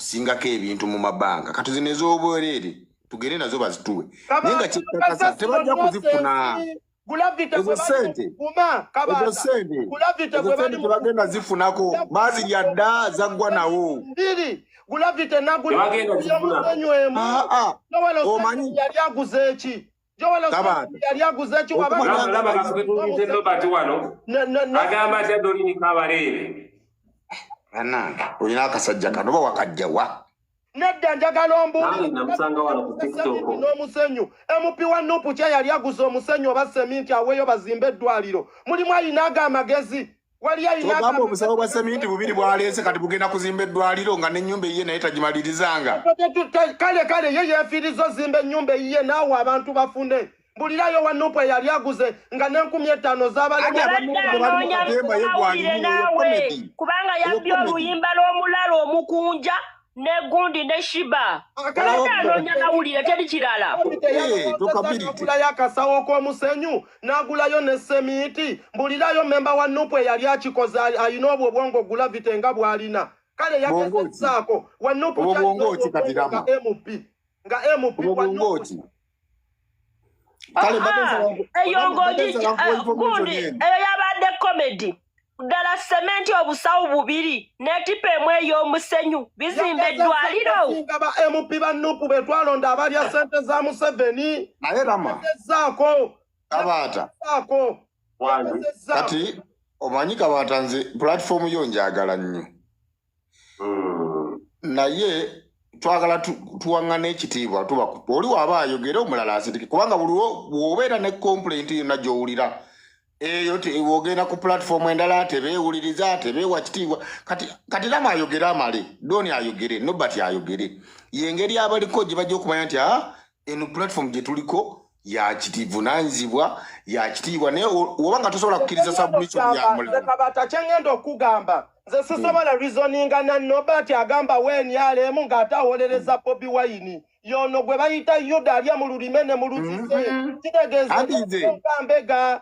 Kusingako ebintu mu mabanka. Kati zino ez'obwereere tugende nazo bazituwe, naye nga Kabaata, kyekakasa kasasiro tebajja kuzifuna. nonsense. Gulavite Ezo gwe bali mu sente, kuvuma ezo Kabaata, sente, Gulavite ezo gwe sente bali mu tebagenda kuvuma zifunako. Baazirya dda, zaggwa nawo. Mbiri Gulavite nagula Tebagenda zifuna. y'omusenyu emu. Aa, Joel Ssenyonyi omanyi yali aguze eki? Joel Ssenyonyi Kabaata, yali aguze eki? okumanya Wabanga nga Laba, kasoke tuwulirize Nobert wano agamba atya. Dolini Kabareebe. Bannange, olina akasajja kano, oba wakajjawa? Nedda, njagala Nange ombuulire. namusanga wano ku Aguze TikTok. seminti n'omusenyu. MP wa NUP kye yali aguze omusenyu oba seminti, aweeyo bazimbe eddwaliro. Mulimu ayina ago amagezi? Wali ayina ago Togamba obusawo bwa amagezi? seminti bubiri bwaleese kati bugenda kuzimba eddwaliro, nga n'ennyumba eyiye naye tagimalirizanga. Kale ye yeefiiriza ozimba ennyumba eyiye, naawe abantu bafune. Mbulirayo wa NUP eyali aguze nga n'5,000 Ate z'abalemu. abanupu Abadde tebali mu anoonya katemba, ye mawulire gwalimu eyo naawe, comedy. kubanga Eyo yabbye comedy. oluyimba lw'omulala omukunja ne gundi ne Shiba. Abadde anoonya mawulire, teri kirala. Eh, talkability. N'agulayo akasawo k'omusenyu, n'agulayo ne seminti. Mbulirayo memba wa NUP eyali akikoze ayina obwo obwongo Gulavite nga bw'alina. Kale Bwongo ki? yagezezaako wa NUP Obwo kyalina bwongo obwo ki kati, obwongo nga Rama? MP, nga MP Obwo wa bwongo NUP. ki? Kale mbadde nsaba Eyo mbadde ng'ogi nsaba nkuwa information gundi eno. Eyo yabadde comedy ddala. Sementi obusawo bubiri n'etipa emu ey'omusenyu bizimba eddwaliro? Nga ba MP ba NUP be twalonda abalya sente za Museveni. Naye Rama, Yagezezaako. Kabaata, Yagezezaako. Wange. Yagezezaako. Kati omanyi Kabaata, nze platform yo njagala nnyo, naye twagala tuwaŋŋane ekitiibwa. Tuba oli waaba ayogere, omulala asirike, kubanga buli bw'obeera ne complaint yonna gy'owulira eyo, w'ogenda ku platform endala tebeewuliriza, tebeewa kitiibwa. Kati Rama ayogere amale, Doni ayogere, Nobert ayogere, yengeri abaliko gye bajja okumanya nti a eno platform gye tuliko yakitivunaanyizibwa, yakitiibwa. Naye woba nga tosobola kukkiriza submission ya Nze mulala. Kabata, kyengenda okugamba, nze sisobola reasoninga na Nobert agamba WNRM ng'ate awolereza Bobi Wine. Yono gwe bayita Yuda alya mu lulime ne mu luzise. Kitegeeza Anti nga mbega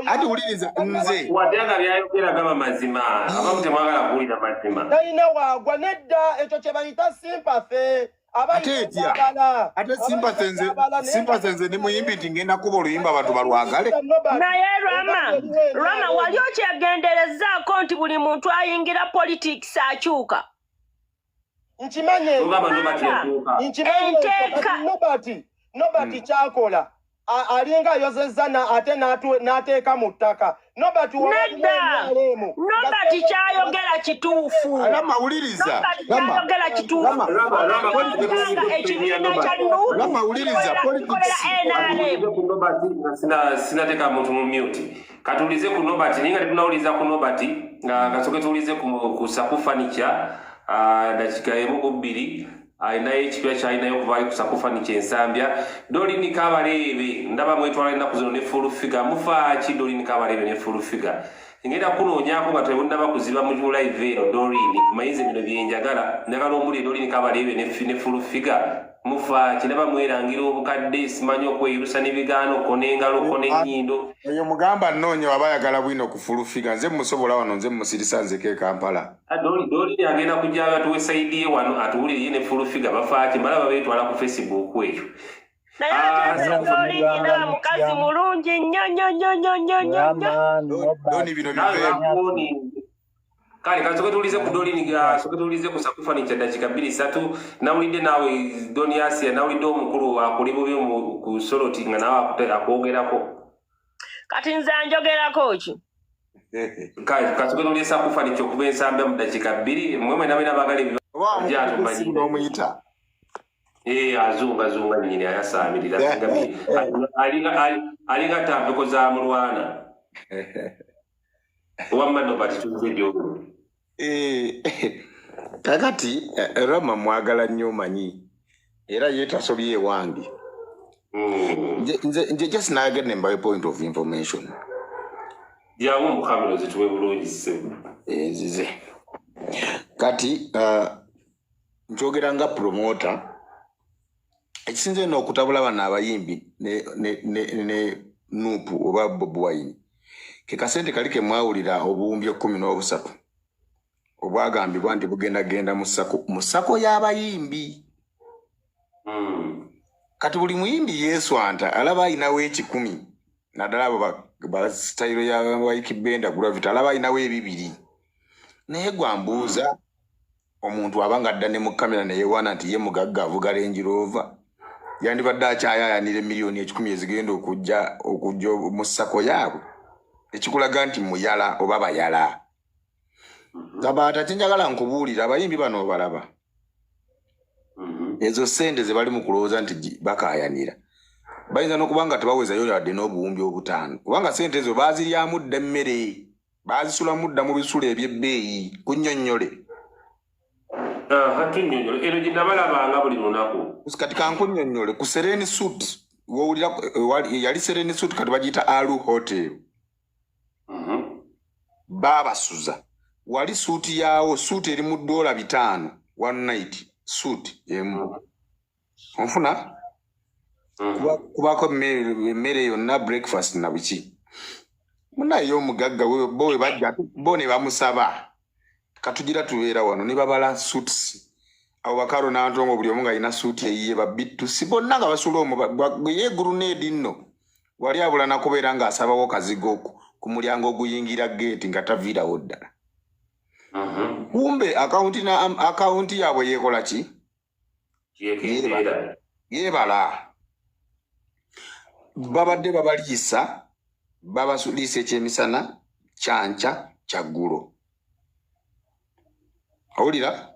Anti wuliriza nze. Wadde nga byayogera gaba mazima, abamu temwagala kuwulira mazima. Talina waagwa nedda. Ekyo kye bayita sympathy. Ate etya? Ate sympathy, nze sympathy, nze ndi muyimbi nti ngenda kuba oluyimba abantu balwagale. Naye Rama, Rama, wali okyegenderezaako nti buli muntu ayingira politics akyuka? Nkimanye. Togamba Nobert yatuuka. Nkimanyi. Nobert kyakola alinga ayozezza ate n'ateeka mu ttaka. Nobert Nedda, Nobert kyayogera kituufu. Rama, wuliriza. Nobert Rama, kyayogera kituufu. Rama, Rama, Rama, Omanyi ekibiina kya NUP Rama, wuliriza, kikolera politics. NRM. Ku Nobert nga sinateeka muntu mu mute. Katuwulize ku Nobert, naye nga tetunawuliza ku Nobert, nga kasooke tuwulize ku Saku Furniture, dakika emu ku bbiri. Alinayo ekipya kyalinayo okuva ali ku Saku Furniture Ensambya. Dolini Kabareebe, ndaba mwetwala ennaku zino ne Full Figure. Mufaaki Dolini Kabareebe ne Full Figure? Ngenda kunoonyaako nga tebunaba kuziba mu live eno. Dolini, manyize bino byenjagala, njagala omuli Dolini Kabareebe ne Full Figure. Mufaaki? Ndaba mwerangira obukadde, simanyi okweyirusa n'ebigaano ko n'engalo ko n'ennyindo. Oyo mugamba nnoonya waba ayagala bwino ku Full Figure, nze musobola wano, nze musirisa nzeko e Kampala. Dolini agenda kujja atuwe side ye wano, atuwulire ye ne Full Figure bafaaki. Mbalaba beetwala ku Facebook ekyo. Naye Ah, ate nze Dolini ndaba mukazi mulungi nnyo nnyo nnyo nnyo nnyo nnyo nnyo. Doni, bino biveemu. Kale kasooke tuwulize ku Dolini, soke tuwulize ku Saku Furniture dakika bbiri ssatu. Nawulidde naawe Doni Asia, nawulidde omukulu akuli bubi ku Soloti nga nawe akwogerako. Kati nze anjogerako ki? Kale kasooke tuwulize Saku Furniture okuva Ensambya mu dakiika 2. Mwe mwena mwena baagala Oba ebibajja wamukubidde essimu tumanyire. n'omuyita. Eh, azungazunga nnyini, ayasaamirira. Alinga tampeko za mulwana. Wamma Nobert, tuze gy'oli. Eh, kakati Rama mwagala nnyo, omanyi era ye tasobye ewange. Nze just nayagedde mbawe point of information. Jangu mu kamera zituwe bulungi, ssebo. Nzize kati, nkyogera nga promoter. Ekisinze eno okutabula bano abayimbi ne NUP oba Bobi Wine ke kasente kali ke mwawulira 13,000. Obwagambibwa nti bugenda genda mu SACCO, mu SACCO y'abayimbi. Kati buli muyimbi yeeswanta alaba ayinawo 1,000, naddala abo ba sitayiro ya Ykee Benda, Gravity, alaba ayinawo 2,000. Naye gwambuuza, omuntu aba nga adda ne mu kamera neyewaana nti ye mugagga avuga Range Rover, yandibadde akyayayanira emiliyoni 1,000 ezigenda okujja mu SACCO yaabwe, ekikulaga nti muyala oba bayala. Kabaata, kyenjagala nkubuulira, abayimbi bano obalaba, ezo sente ze bali mu kulowooza nti bakaayanira, bayinza n'okuba nga tebawezayo yadde n'obuwumbi 5, kubanga sente ezo baaziryamu dda emmere, baazisulamu dda mu bisulo eby'ebbeeyi. Kunnyonnyole. Aha, tunnyonnyole. Eno gye nabalabanga buli lunaku. Kati kankunnyonnyole ku Serene Suite wowulira, yali Serene Suite, kati bagiyita Alu Hotel. Baabasuza wali suite yaawo, suite eri mu $5 one night, suite emu, onfuna? Kubaako emmere yonna, breakfast na biki. Munaye omugagga bo we bajja, bo ne bamusaba, katugira tubeera wano, ne babala suites. Abo bakaro nantongo, buli omu ng'alina suite eyiye, babittusi bonna nga basula omwo. Ye Grenade nno wali abula nakubeera ng'asabawo kazigo ku mulyango oguyingira geeti nga taviirawo ddala. Kumbe akawunti na akawunti yaabwe yeekola ki? Yekendeera. Yeebala babadde babaliisa, babasuliisa ekyemisana, kyanca, kyaggulo, owulira?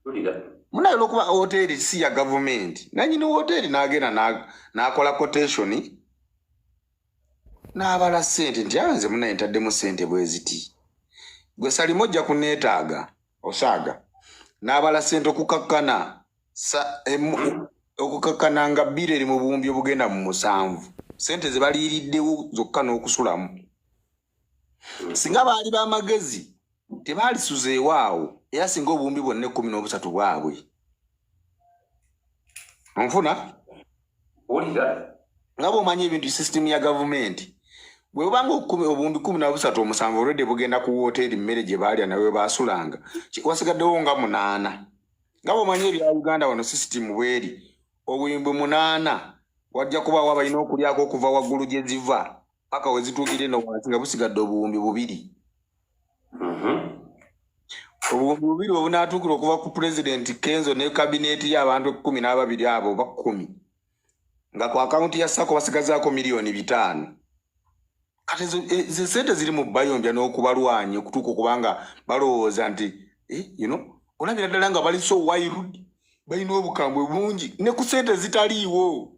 Mpulira. Munaye, olwokuba hoteeri si ya gavumenti, nanyini hoteeri n'agenda n'akola quotation, n'abala ssente nti, "Ah, nze munaye ntaddemu ssente bwe ziti, gwe Salimu ojja kuneetaaga osaaga." N'abala ssente okukakkana okukakkana nga bbiri eri mu buwumbi obugenda mu 7, ssente ze baliiriddewo zokka n'okusulamu. Singa baali b'amagezi tebaalisuzeewo awo, era singa obuwumbi bwonna 13 bwabwe, onfuna? Mpulira. Nga bw'omanyi ebintu, sisitimu ya gavumenti bwe bubanga obuwumbi 13, 7 olwedde bugenda ku woteeri, mmere gye baalya nawe baasulanga, wasigaddewo nga 8. Nga bw'omanyi ebya Uganda wano, sisitimu bweri, obuwumbi 8 wajja kubaawo abalina okulyako okuva waggulu gye ziva paka we zituukira eno wansi, nga busigadde obuwumbi 2. Obuwumbi 2 obunaatuukira okuva ku Pulezidenti Kenzo ne kabineeti y'abantu 12 abo oba 10, nga ku akawunti ya SACCO basigazaako miliyoni 5. Kati ezo ze sente ziri mu bayombya n'okubalwanya okutuuka okubanga balowooza nti olabira ddala nga bali so wild, balina obukambwe bungi ne ku sente zitaliiwo.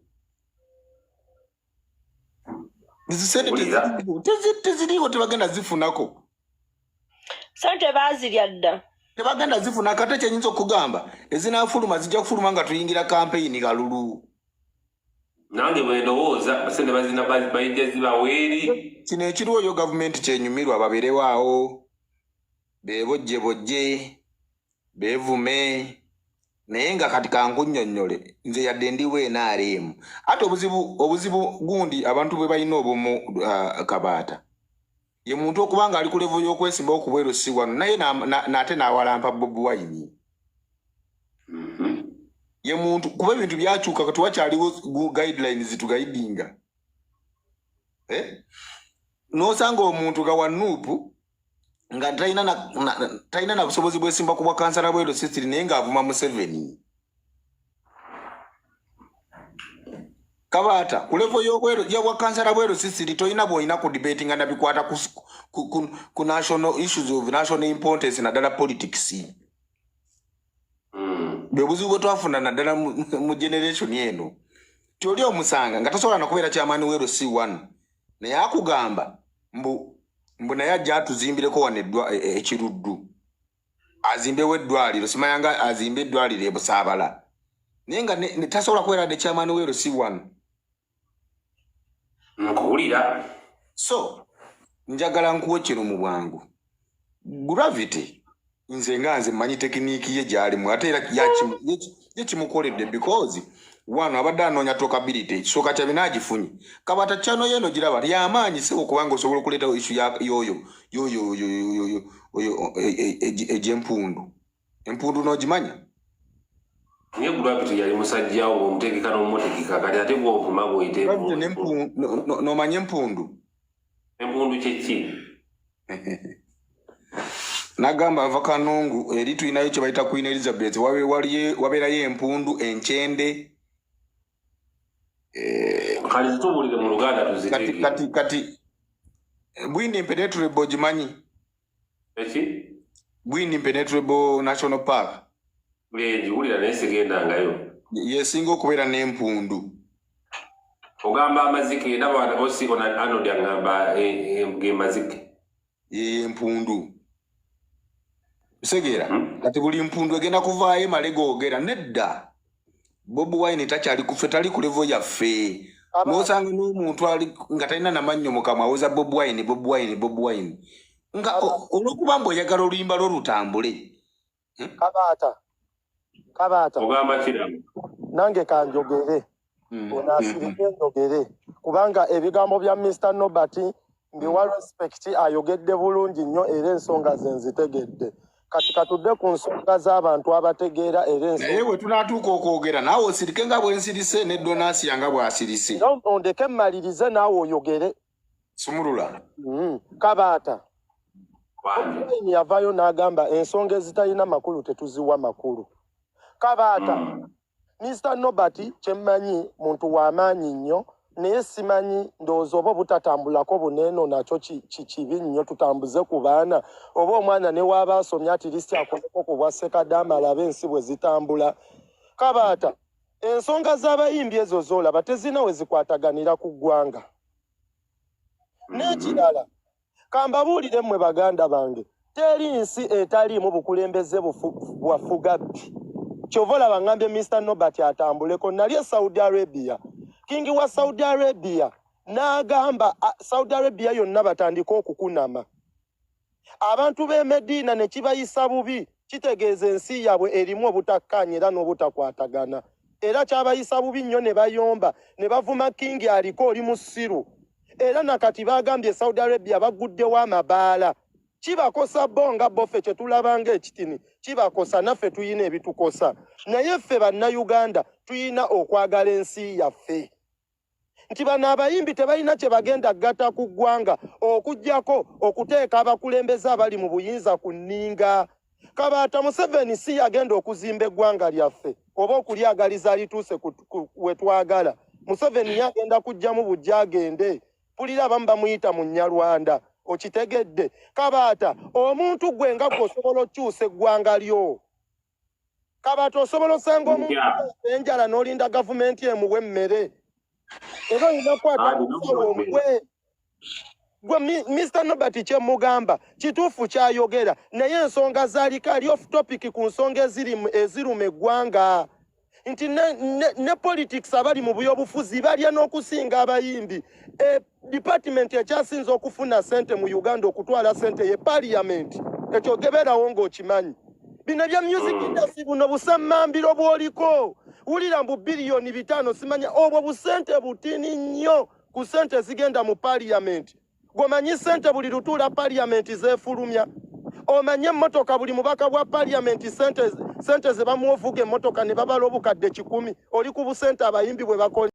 Ezo sente Mpulira. teziriiwo, tebagenda zifunako. Sente baazirya dda. Tebagenda zifuna. Kate kyenyinza okugamba, ezinaafuluma zijja kufuluma nga tuyingira kampeyini kalulu. Nange bwe ndowooza, sente bazina bayijja zibaweeri. Kino ekiriwo yo gavumenti kyenyumirwa, babeerewaawo beebojje bojje beevume. Naye nga kati kankunnyonnyole, nze yadde ndiwo NRM, ate obuzibu gundi abantu bwe balina obumu, Kabaata ye muntu okuba nga ali ku level y'okwesimbawo ku bweru, si wano, naye nate n'awalampa Bobi Wine. Ye muntu kuba ebintu byakyuka, kati wakyaliwo guidelines zituguidinga, eh? N'osanga omuntu nga wa NUP nga talina na busobozi bwesimba ku bwa kansala bwero sisiri, naye ng'avuma Museveni. Kabaata, ku level y'obweru yabwa kansala bweru sisiri, tolina bw'olina ku debatinga nabikwata ku national issues of national importance, naddala politics. Bwe buzibu bwe twafuna naddala mu generation eno. Ti oli omusanga nga tasobola nakubeera kyamaani weero c one, naye akugamba mbu naye ajja atuzimbireko wano ekiruddu, azimbewo eddwaliro, simanyanga azimbe eddwaliro ebusaabala, naye nga tasobola kubeera de kyamaani weero c one. Nkuwulira. So njagala nkuwe kino mu bwangu. Gravity, nze nga nze mmanyi technique ye gyalimu, ate era ye kimukoledde because Wano abadde anoonya talkability, ekisooka kya bina agifunye. Kabata channel yeno giraba lyamaanyi sebo, kubanga osobola okuleetawo issue ya yoyo yoyo yoyo yoyo oyo egy'empundu. Empundu n'ogimanya? Naye Gravity yali musajjawo ng'omutegeka n'omutegeka, kati ate gw'ovuma gw'oyita Gravity empundu. N'omanya empundu? Empundu kye ki? Nagamba ava Kanungu, eri tulinayo kye bayita Queen Elizabeth, wabeerayo empundu enkyende. Kale zitubuulire mu Luganda Kati tuzitegeere. Kati Bwindi Impenetrable ogimanyi? Eki? Bwindi Impenetrable National Park. Ngiwulira naye sigendangayo. Yesinga okubeera n'empundu. Ogamba amazike, ndaba osi ona Arnold aŋŋamba ge mazike. Ye empundu, kitegeera? Kati buli mpundu egenda kuvaayo emale googera nedda. Bobi Wine takyali kufe, tali ku level yaffe. N'osanga n'omuntu ali nga talina namannyo mu kamwa awoza Bobi Wine, Bobi Wine, Bobi Wine, nga olw'okuba mbu oyagala oluyimba lwo lutambule. Kabaata, Kabaata. Ogamba kiramu. Nange kanjogere. Onaasirike njogere, kubanga ebigambo bya Mr Nobert mbiwa respect, ayogedde bulungi nnyo era ensonga ze nzitegedde. Kati katudde ku nsonga z'abantu abategeera era Naye ensonga bwe tunaatuuka okwogera, naawe osirike nga bwe nsirise, ne Donasiya nga bw'asirise. Era ondeke mmalirize, naawe oyogere. Sumulula. Kabaata. Wange. Wine yavaayo n'agamba ensonga ezitalina makulu tetuziwa makulu. Kabaata, Mr Nobert kyemmanyi muntu w'amaanyi nnyo, naye simanyi, ndowooza oba obutatambulako buneeno nakyo kibi nnyo. Tutambuze ku baana, oba omwana ne waaba asomye, at least akoleko ku bwa sekadaama, alabe ensi bwe zitambula. Kabaata, ensonga z'abayimbi ezo z'olaba tezirina we zikwataganira ku ggwanga. N'ekirala kambabuulire mmwe baganda bange, teri nsi etaliimu bukulembeze bwafugabbi. Kyova olaba ngambye Mr Nobert atambuleko. Nali e Saudi Arabia, king wa Saudi Arabia n'agamba Saudi Arabia yonna batandike okukunama. Abantu b'e Mediina ne kibayisa bubi, kitegeeza ensi yaabwe erimu obutakkaanya era n'obutakwatagana, era kyabayisa bubi nnyo ne bayomba ne bavuma king aliko oli musiru. Era nakati bagambye Saudi Arabia baguddewo amabaala. Kibakosa bo nga boffe, kye tulaba ng'ekitini kibakosa, naffe tuyina ebitukosa. Naye ffe Bannayuganda tuyina okwagala ensi yaffe, nti bano abayimbi tebalina kye bagenda kugatta ku ggwanga okuggyako okuteeka abakulembeze abali mu buyinza ku nninga. Kabaata, Museveni si yagenda okuzimba eggwanga lyaffe oba okulyagaliza lituuse we twagala. Museveni yagenda kujjamu bujja agende. Mpulira abamu bamuyita mu Nnyalwanda, okitegedde? Kabaata, omuntu gwe nga gwe osobola okukyusa eggwanga lyo? Kabaata, osobola osanga omuntu enjala n'olinda gavumenti emuwa emmere? Era olina kukwata Adi, musawo omuwe. Gwe Mr Nobert kyemugamba kituufu kyayogera, naye ensonga zaaliko ali off topic ku nsonga eziruma eggwanga, nti ne politics abali mu byobufuzi balya n'okusinga abayimbi. Department ekyasinza okufuna sente mu Uganda, okutwala sente, ye parliament. Ekyo gebeerawo ng'okimanyi. Bino ebya music industry, buno busammambiro bw'oliko wulira mbu biliyoni 5, simanya obwo busente butini nnyo ku sente ezigenda mu parliament. Gwomanyi sente buli lutuula parliament zeefulumya? Omanye emmotoka buli mubaka bwa parliament sente ze bamuwa ovuga emmotoka ne babala 100,000? Oli ku busente abayimbi bwe bakola.